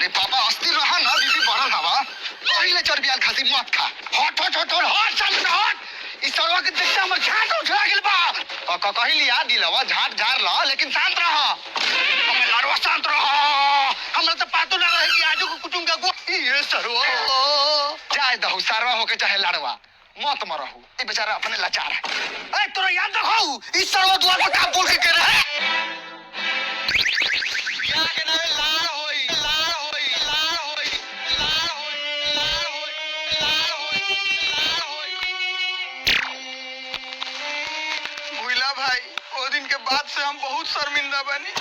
अरे पापा अस्थिर रहा ना, बीपी बढ़ल हवा। पहिले चर्बियाल खासी मत खा। हट हट हट हट हट, चल ना हट। इस सरवा के देखते हमर झाट उठा गेल बा। क कही लिया दिलवा झाट झाड़ ल, लेकिन शांत रह। हमर लड़वा शांत रह। हमरा तो पातो ना रहे कि आजू को कुटुंब का गो ये सरवा जाए दहु सरवा होके चाहे लड़वा मत मरहु। ई बेचारा अपने लाचार है। ए तोरा याद रखो इस सरवा द्वार पर का बोल के के रहे। या के नामे लाड़ होई, लाड़ होई, लाड़ होई, लाड़ होई, लाड़ होई, लाड़ होई, लाड़ होई। भूला भाई, ओ दिन के बाद से हम बहुत शर्मिंदा बानी।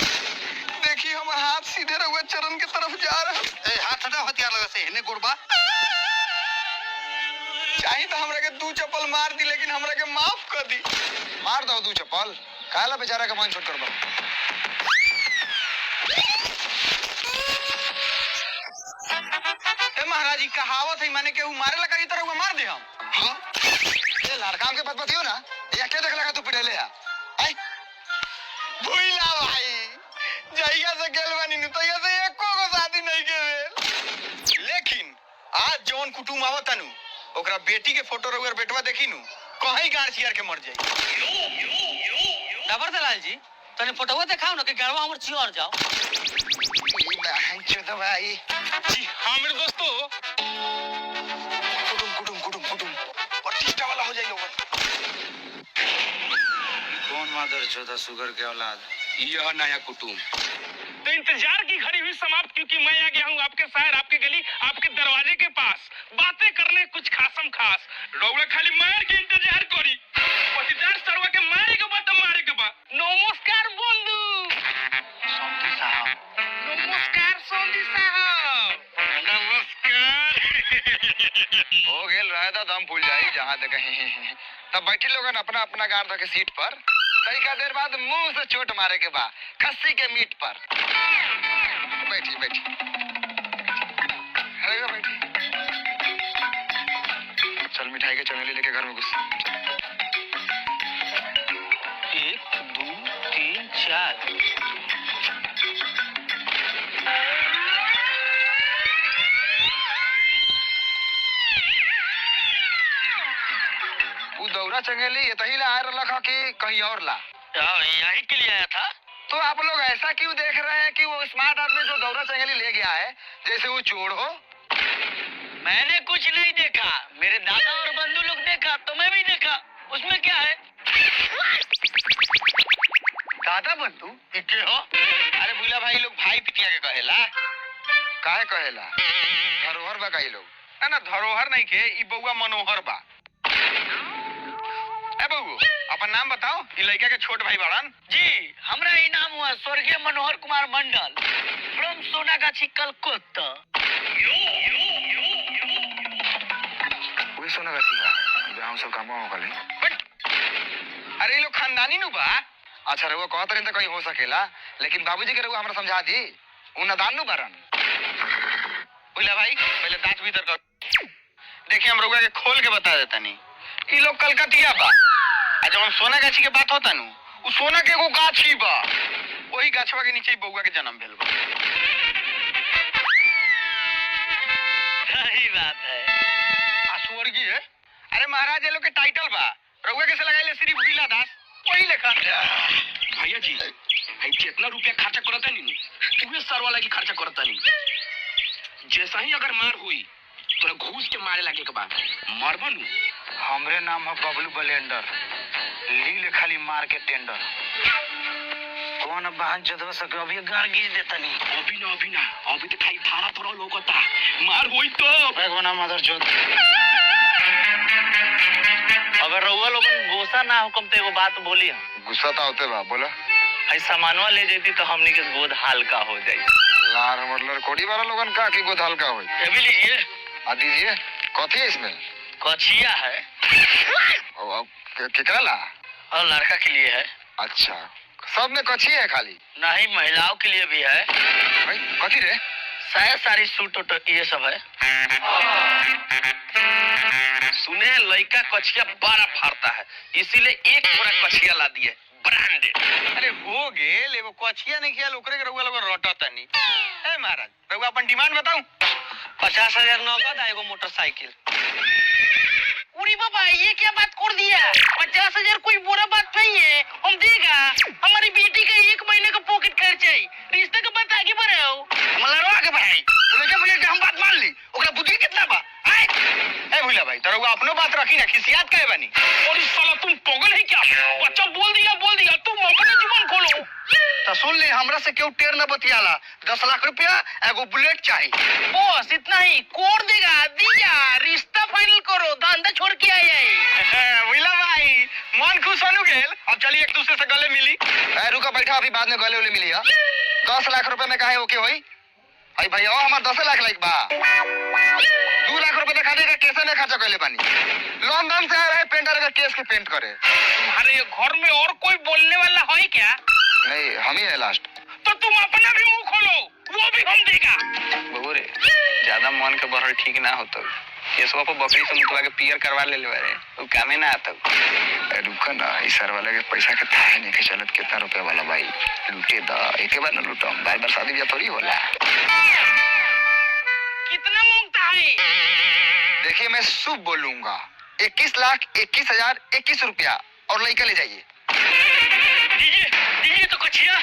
देखी हमर हाथ सीधे रहुआ चरण के तरफ जा रहा। ए हाथ हटा, हथियार लगा से हेने गोरबा। चाही तो हमरा के दू चप्पल मार दी, लेकिन हमरा के माफ कर दी। मार दो दू चप्पल, काला बेचारा के मन छोट कर दो। ए महाराज, ई कहावत है, माने केहू मारे लगा ई तरह मार दे हम। हाँ ए लड़का के बात बतियो ना, या के देख लगा तू पिटेले आ। आई भूला भाई, जहिया से गेल बानी नु तहिया से एको गो शादी नहीं के भेल। लेकिन आज जौन कुटुम आवता नु, ओकरा बेटी के फोटो रहुआ बेटवा देखी नु, कहीं गाड़ चियार के मर जाई। डबर दलाल जी, तनी फोटोवा देखाओ ना कि गड़वा हमर चियर जाओ। ई बहन चोद भाई। जी हाँ मेरे दोस्तों, कुटुम कुटुम कुटुम कुटुम प्रतिष्ठा वाला हो जाई लोगन। कौन मादर चौथा सुगर के औलाद, यह नया कुटुम। तो इंतजार की घड़ी हुई समाप्त, क्योंकि मैं आ गया हूँ आपके शहर, आपके गली, आपके दरवाजे के पास बातें करने कुछ खासम खास। रउआ खाली मार के इंतजार करी, पतिदार सरवा के मारे के बा तो मारे के बा। नमस्कार बंधु। समधी साहब। नमस्कार सोंधी साहब। नमस्कार। हो गेल रहे दा दम फूल जाई जहां देखे। तब बैठी लोगन अपना अपना गार धके सीट पर। तरीका देर बाद मुंह से चोट मारे के बा खस्सी के मीट पर। बैठी बैठी, अरे बैठी। चल मिठाई के चमेली लेके घर में घुस। 1 2 3 4। उ दौरा चंगेली ये तही ला आ रहा कि कहीं और ला? यही के लिए आया था। तो आप लोग ऐसा क्यों देख रहे हैं कि वो स्मार्ट आदमी जो दौरा चंगेली ले गया है जैसे वो चोर हो? मैंने कुछ नहीं देखा, मेरे दादा और बंधु लोग देखा तो मैं भी देखा, उसमें क्या है? दादा बंधु के हो? अरे बुला भाई लोग भाई पितिया के कहेला। काहे कहेला? धरोहर बा कई लोग। ना ना धरोहर नहीं के, ई बउआ मनोहर बा। ए बउआ, अपन नाम बताओ, ई लड़का के छोट भाई बाड़न। जी, हमरा इनाम हुआ स्वर्गीय मनोहर कुमार मंडल फ्रॉम सोनागाछी कलकत्ता। वही सोना गाछी बा जहाँ हम सब काम हो गले। बट अरे ई लोग खानदानी नु बा। अच्छा रहुआ कहत रही तो कहीं हो सकेला, लेकिन बाबूजी के रहुआ हमरा समझा दी, उ नादान नु बारन। बुला भाई, पहले दांत भीतर कर। देखिए हम रउआ के खोल के बता देता नहीं, ई लोग कलकतिया बा। आ जब सोना गाछी के बात होता नु, उ सोना के एगो गाछी बा, वही गाछवा के नीचे ही बउआ के जन्म भेल बा। सही बात है। आ स्वर्गीय, अरे महाराज ये लोग के टाइटल बा, रउआ कैसे लगाइले श्री भूला दास वही लेखा। भैया जी, भाई जितना रुपया खर्चा करता नहीं उहे सरवा लगी खर्चा करता नहीं। जैसा ही अगर मार हुई तोरा घूस के मारे लगे के बाद मरबन। हमरे नाम है बबलू बलेंडर, लील खाली मार के टेंडर। कौन अब बहन चौदह सके अभी गार गीज देता नहीं। अभी ना, अभी ना, अभी तो खाली धारा थोड़ा लोकता मार हुई तो भगवान मादर चौथ। अगर रउआ लोगन गुस्सा ना हुकम तो एगो बात बोली हम। गुस्सा तो होते बा, बोला। हई सामानवा ले जैती तो हमनी के गोद हल्का हो जाई। लार हमर लड़कोड़ी वाला लोगन का की गोद हल्का होई? ये भी लीजिए। आ दीजिए। कथी है इसमें? कछिया है। ओ, केकरा ला? और लड़का के लिए है। अच्छा, सब में कछी है खाली? नहीं, महिलाओं के लिए भी है। भाई कथी रे? साया सारी सूट उट ये सब है। सुने लड़का कछिया बड़ा फाड़ता है, इसीलिए एक बोरा कछिया ला दिए। ब्रांडेड। अरे हो गेल, एगो कछिया नहीं खियाल ओकरे के रउआ लोग रटत तनी। ए महाराज, रउआ अपन डिमांड बताऊं। 50,000 नगद आ एगो मोटरसाइकिल। उरी बाबा, ये क्या बात कर दिया? 50,000 कोई बुरा बात नहीं है, हम देगा। हमारी बेटी का 1 महीने का पॉकेट खर्च है। रिश्ते का बात आगे बढ़ाओ। मलरवा के भाई लड़का भैया के हम बात मान ली, ओकरा बुद्धि कितना बा? आए ए भूला भाई, तो रउआ अपनो बात रखी ना, खिसियात काहे बानी? और साला तुम पागल है क्या? बच्चा बोल दिया बोल दिया, तुम अपना जुबान खोलो। तो सुन ले, हमरा से केहू टेर न बतियाला। 10 लाख रुपया एगो बुलेट चाहिए। बस इतना ही कोर देगा, दिया रिश्ता फाइनल करो, धंधा छोड़ के आया है। भूला भाई, मन खुश होनु गेल। अब चलिए एक दूसरे से गले मिली। ए रुका बैठा, अभी बाद में गले उले मिली। 10 लाख रुपए में काहे ओके होई? अरे भैया हमार 10 लाख लाइक बा। 2 लाख रुपए तो खाली का केसे में खर्चा कैले बानी। लंदन से आया है पेंटर का केस के पेंट करे। तुम्हारे घर में और कोई बोलने वाला है क्या? नहीं, हम ही है लास्ट। तो तुम अपना भी मुंह खोलो, वो भी हम देगा। बबू रे, ज्यादा मन के बढ़ल ठीक ना होतो। केसवा पर बकरी से मुतवा के पियर करवा ले ले उ कामे ना आता। रुका ना, इस सर वाले के पैसा के थाहे नहीं के चलत। कितना रुपया वाला भाई लूटे दा, एके बार ना लूटम, बार बार शादी ब्याह थोड़ी होला। कितना मांगता है? देखिए मैं शुभ बोलूंगा, 21,21,021 रुपया और लड़का ले जाइए। दीजिए दीजिए तो कछिया,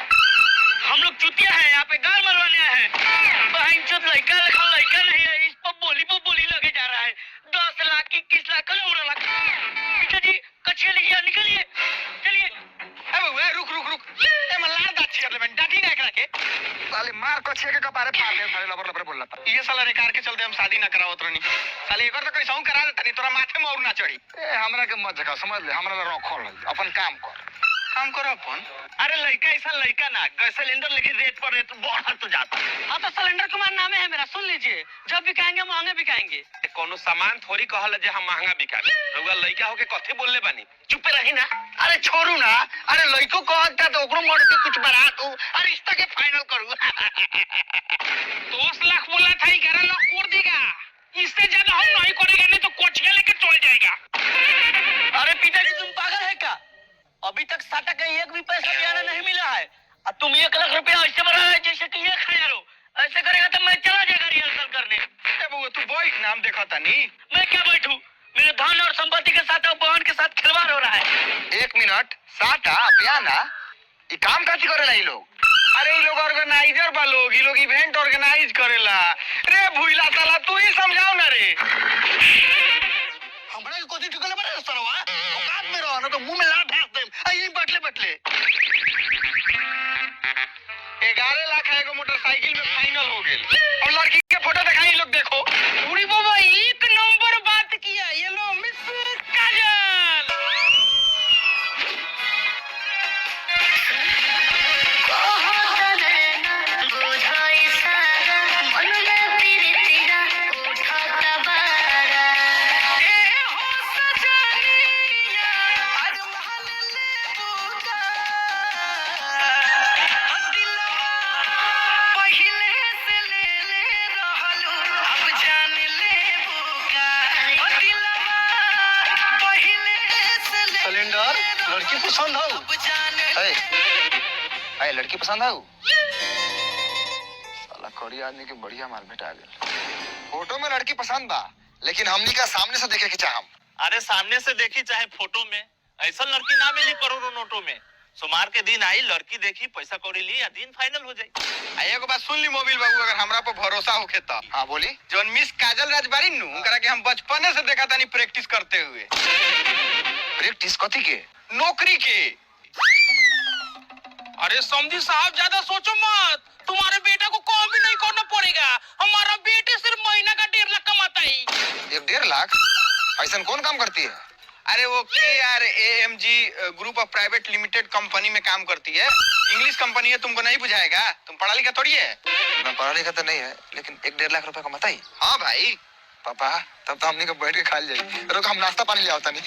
हम लोग चुतिया है, यहाँ पे गाल मरवाने आए हैं। बहन चुत लड़का लखा लड़का नहीं है, इस पर बोली लगे जा रहा है। 10 लाख 21 लाख करोड़ लाख। पिताजी कछिया लीजिए, निकलिए चलिए। ए बबू, रुक रुक रुक, ए मल्लार दाची कर ले बन डाटी ना एकरा के। साले मार कछिया के कपारे फाड़ दे, साले लबर लबर बोलला था। ये साला रेकार के चलते हम शादी ना करावत रहनी। साले एकर तो कैसाहू करा देता नहीं, तोरा माथे में और ना चढ़ी। ए हमरा के मत झका, समझ ले, हमरा ला रखल है, अपन काम कर। काम करो अपन। अरे लड़का ऐसा लड़का ना, गैस सिलेंडर लेके रेट पर रेट बढ़त तो जाता। हाँ तो सिलेंडर कुमार नामे है मेरा, सुन लीजिए, जब बिकाएंगे महंगे बिकाएंगे। कोनो सामान थोड़ी कहल जे हम महंगा बिकाबे। रउआ लइका होके कथी बोलले बानी? चुपे रही ना। अरे छोड़ू ना, अरे लड़को कहता तो ओकरो मोड़ के कुछ बढ़ा तू, अरे रिश्ता के फाइनल करू। 10 लाख बोला था, 11 लाख कर देगा। इससे ज्यादा हम नहीं करेगा, नहीं तो कोचिया लेके चल जाएगा। अरे पिताजी तुम पागल है क्या? अभी तक साटा का एक भी पैसा बयाना नहीं मिला है और तुम 1 लाख रुपया ऐसे बढ़ा है जैसे कि 1000 हो। ऐसे करेगा तो मैं चला जाएगा रिहर्सल करने। ए बबू, तू बैठ नाम देखा तानी। मैं क्या बैठूं? मेरे धन और संपत्ति के साथ और बहन के साथ खिलवाड़ हो रहा है। 1 मिनट, साटा बयाना ई काम काची करेला ई लोग? अरे ई लोग ऑर्गेनाइजर बा लोग, ई लोग इवेंट ऑर्गेनाइज करेला। रे भूला साला, तू ही समझाओ ना रे। हमरा के कोची ठुकले बड़े सरवा, औकात में रहो ना तो मुंह में लात ढास देम। आ यही बटले बटले 11 लाख एगो मोटरसाइकिल में फाइनल हो गेल। और लड़की के फोटो दिखाई लोग देखो। उरी बाबा, 1 नंबर बात किया। ये लो मिस काजल। सिलेंडर लड़की पसंद हो? ए लड़की पसंद हो? साला कड़ी आदमी के बढ़िया माल भेटा गेल। फोटो में लड़की पसंद बा, लेकिन हमनी का सामने से देखे के चाहम। अरे सामने से देखी चाहे फोटो में, ऐसा लड़की ना मिली करोड़ों नोटों में। सोमवार के दिन आई लड़की देखी, पैसा कौड़ी ली या दिन फाइनल हो जाई। आ एगो बात सुन ली मोबिल बाबू, अगर हमरा पर भरोसा होखे त। हाँ बोली। जोन मिस काजल राजबारी नु, उनकरा के हम बचपने से देखा तानी प्रैक्टिस करते हुए। प्रैक्टिस कथी के? नौकरी के। अरे समझी साहब, ज्यादा सोचो मत, तुम्हारे बेटा को काम भी नहीं करना पड़ेगा। हमारा बेटे सिर्फ महीना का 1.5 लाख कमाता है। 1.5 लाख? ऐसा कौन काम करती है? अरे वो KRAMG group of private limited company में काम करती है। इंग्लिश कंपनी है, तुमको नहीं बुझाएगा, तुम पढ़ा लिखा थोड़ी है। मैं पढ़ा लिखा तो नहीं है, लेकिन 1.5 लाख रुपए कमाता ही। हाँ भाई। पापा तब तो हमने को बैठ के खा जाए। रुक, हम नाश्ता पानी ले आवता नहीं।